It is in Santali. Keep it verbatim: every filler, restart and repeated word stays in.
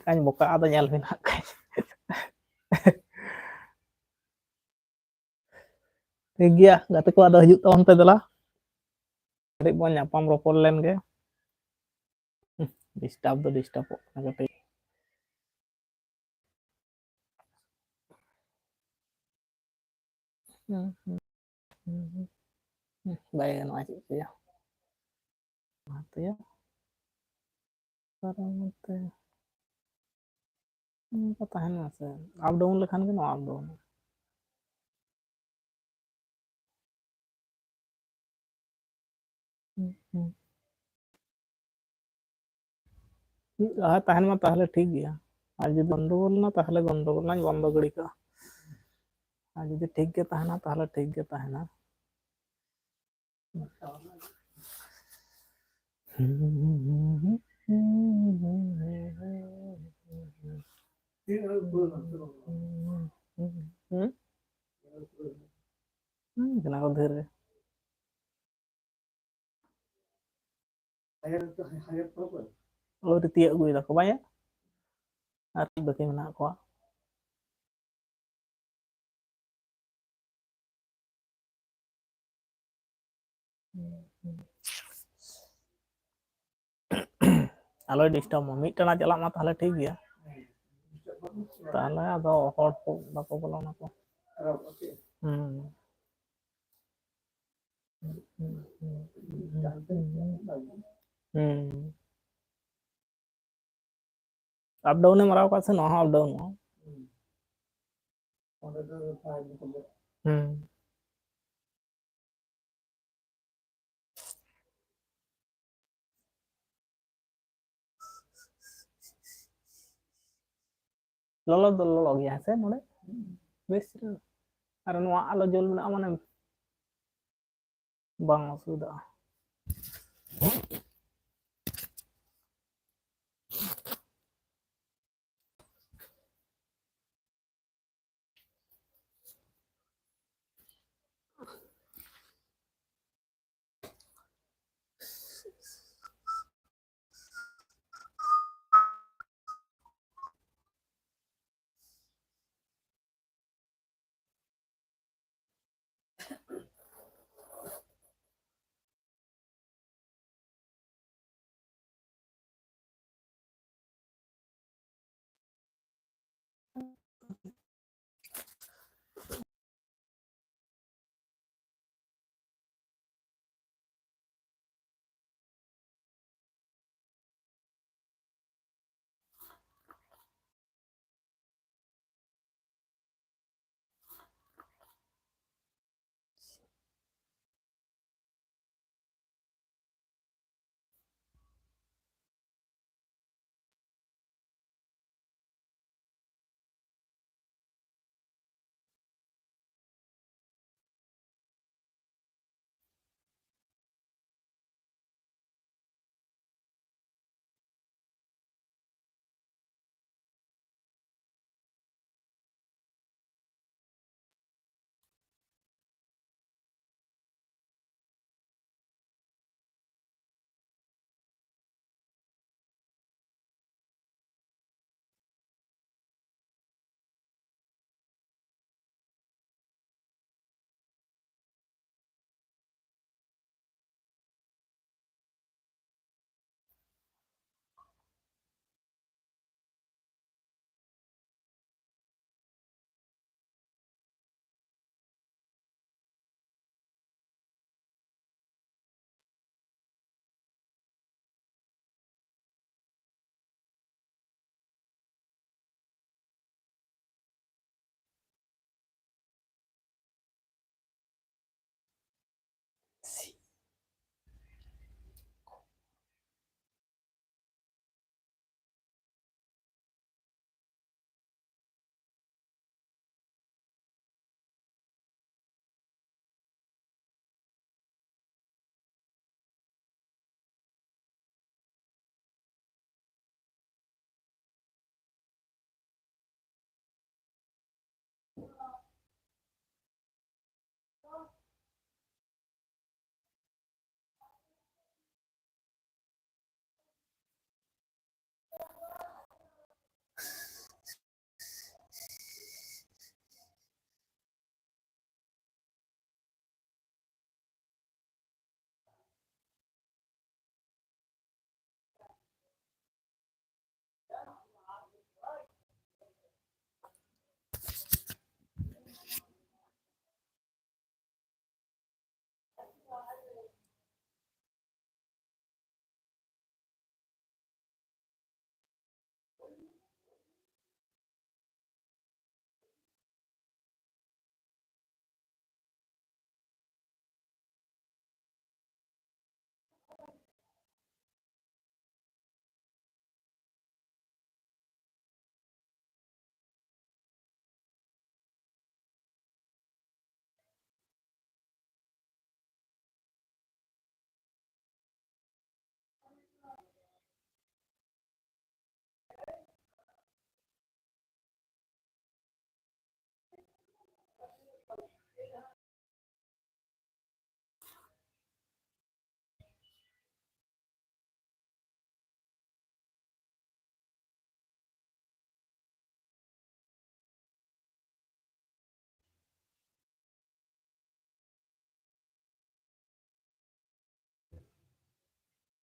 ᱠᱟᱧ ᱵᱚᱠᱟ, ᱟᱫᱚ ᱧᱮᱞ ᱵᱤᱱ ᱦᱟᱸᱜ ᱠᱷᱟᱡ᱾ ᱴᱷᱤᱠ ᱜᱮᱭᱟ ᱜᱟᱛᱮ ᱠᱚ, ᱟᱫᱚ ᱦᱤᱡᱩᱜ ᱛᱟᱵᱚᱱ ᱯᱮ ᱫᱮᱞᱟ, ᱠᱟᱹᱴᱤᱡ ᱵᱚᱱ ᱧᱟᱯᱟᱢ ᱨᱚᱯᱚᱲ ᱞᱮᱱ ᱜᱮ᱾ ᱰᱤᱥᱴᱟᱵ ᱫᱚ ᱰᱤᱥᱴᱟᱵᱚᱜ ᱠᱟᱱᱟ ᱠᱟᱹᱴᱤᱡ᱾ ᱦᱩᱸ, ᱦᱩᱸ, ᱦᱩᱸ, ᱦᱩᱸ᱾ ᱦᱩᱸ, ᱵᱟᱭ ᱜᱟᱱᱚᱜᱼᱟ ᱪᱮᱫ ᱪᱚᱭᱟ᱾ ᱚᱱᱟᱛᱮ ᱯᱟᱨᱚᱢ ᱛᱮ᱾ ᱱᱚᱝᱠᱟ ᱛᱟᱦᱮᱱ ᱢᱟᱥᱮ, ᱟᱯ ᱰᱟᱣᱩᱱ ᱞᱮᱠᱷᱟᱱ ᱜᱮ ᱱᱚᱣᱟ ᱟᱯ ᱰᱟᱣᱩᱱ᱾ ᱦᱩᱸ, ᱦᱩᱸ᱾ ᱢᱤᱫ ᱞᱟᱦᱟ ᱛᱟᱦᱮᱱ ᱢᱟ ᱛᱟᱦᱞᱮ ᱴᱷᱤᱠ ᱜᱮᱭᱟ, ᱟᱨ ᱡᱩᱫᱤ ᱜᱚᱱᱰᱚᱜᱳᱞ ᱱᱟ ᱛᱟᱦᱞᱮ ᱜᱚᱱᱰᱚᱜᱳᱞ ᱱᱟᱧ ᱵᱚᱱᱫᱚ ᱜᱤᱲᱤ ᱠᱟᱜᱼᱟ, ᱟᱨ ᱡᱩᱫᱤ ᱴᱷᱤᱠ ᱜᱮ ᱛᱟᱦᱮᱱᱟ ᱛᱟᱦᱞᱮ ᱴᱷᱤᱠ ᱜᱮ ᱛᱟᱦᱮᱱᱟ᱾ ᱦᱩᱸ? ᱦᱩᱸ, ᱠᱟᱱᱟ ᱠᱚ ᱰᱷᱮᱨ ᱜᱮ᱾ ᱟᱹᱣᱨᱤ ᱛᱤᱭᱟᱹᱜ ᱟᱹᱜᱩᱭ ᱫᱟᱠᱚ ᱵᱟᱝᱭᱟ, ᱟᱨ ᱵᱟᱹᱠᱤ ᱢᱮᱱᱟᱜ ᱠᱚᱣᱟ᱾ ᱟᱞᱚᱭ ᱰᱤᱥᱴᱟᱵ ᱢᱟ, ᱢᱤᱫ ᱴᱟᱱᱟ ᱪᱟᱞᱟᱜ ᱢᱟ ᱛᱟᱦᱞᱮ ᱴᱷᱤᱠ ᱜᱮᱭᱟ, ᱛᱟᱦᱞᱮ ᱟᱫᱚ ᱦᱚᱲ ᱠᱚ ᱵᱟᱠᱚ ᱵᱚᱞᱚᱱᱟ ᱠᱚ᱾ ᱦᱩᱸ᱾ ᱦᱩᱸ᱾ ᱟᱯ ᱰᱟᱣᱩᱱ ᱮ ᱢᱟᱨᱟᱣ ᱠᱟᱜ ᱥᱮ ᱱᱚᱣᱟ ᱦᱚᱸ ᱟᱯ ᱰᱟᱣᱩᱱᱚᱜᱼᱟ᱾ ᱦᱩᱸ᱾ ᱞᱚᱞᱚ ᱫᱚ ᱞᱚᱞᱚ ᱜᱮᱭᱟ ᱦᱮᱸ ᱥᱮ ᱱᱚᱰᱮ? ᱵᱮᱥ ᱪᱮᱦᱨᱟ᱾ ᱟᱨ ᱱᱚᱣᱟ ᱟᱞᱚ ᱡᱩᱞ ᱢᱮᱱᱟᱜᱼᱟ ᱢᱟᱱᱮ ᱵᱟᱝ ᱚᱥᱩᱵᱤᱫᱷᱟᱜᱼᱟ᱾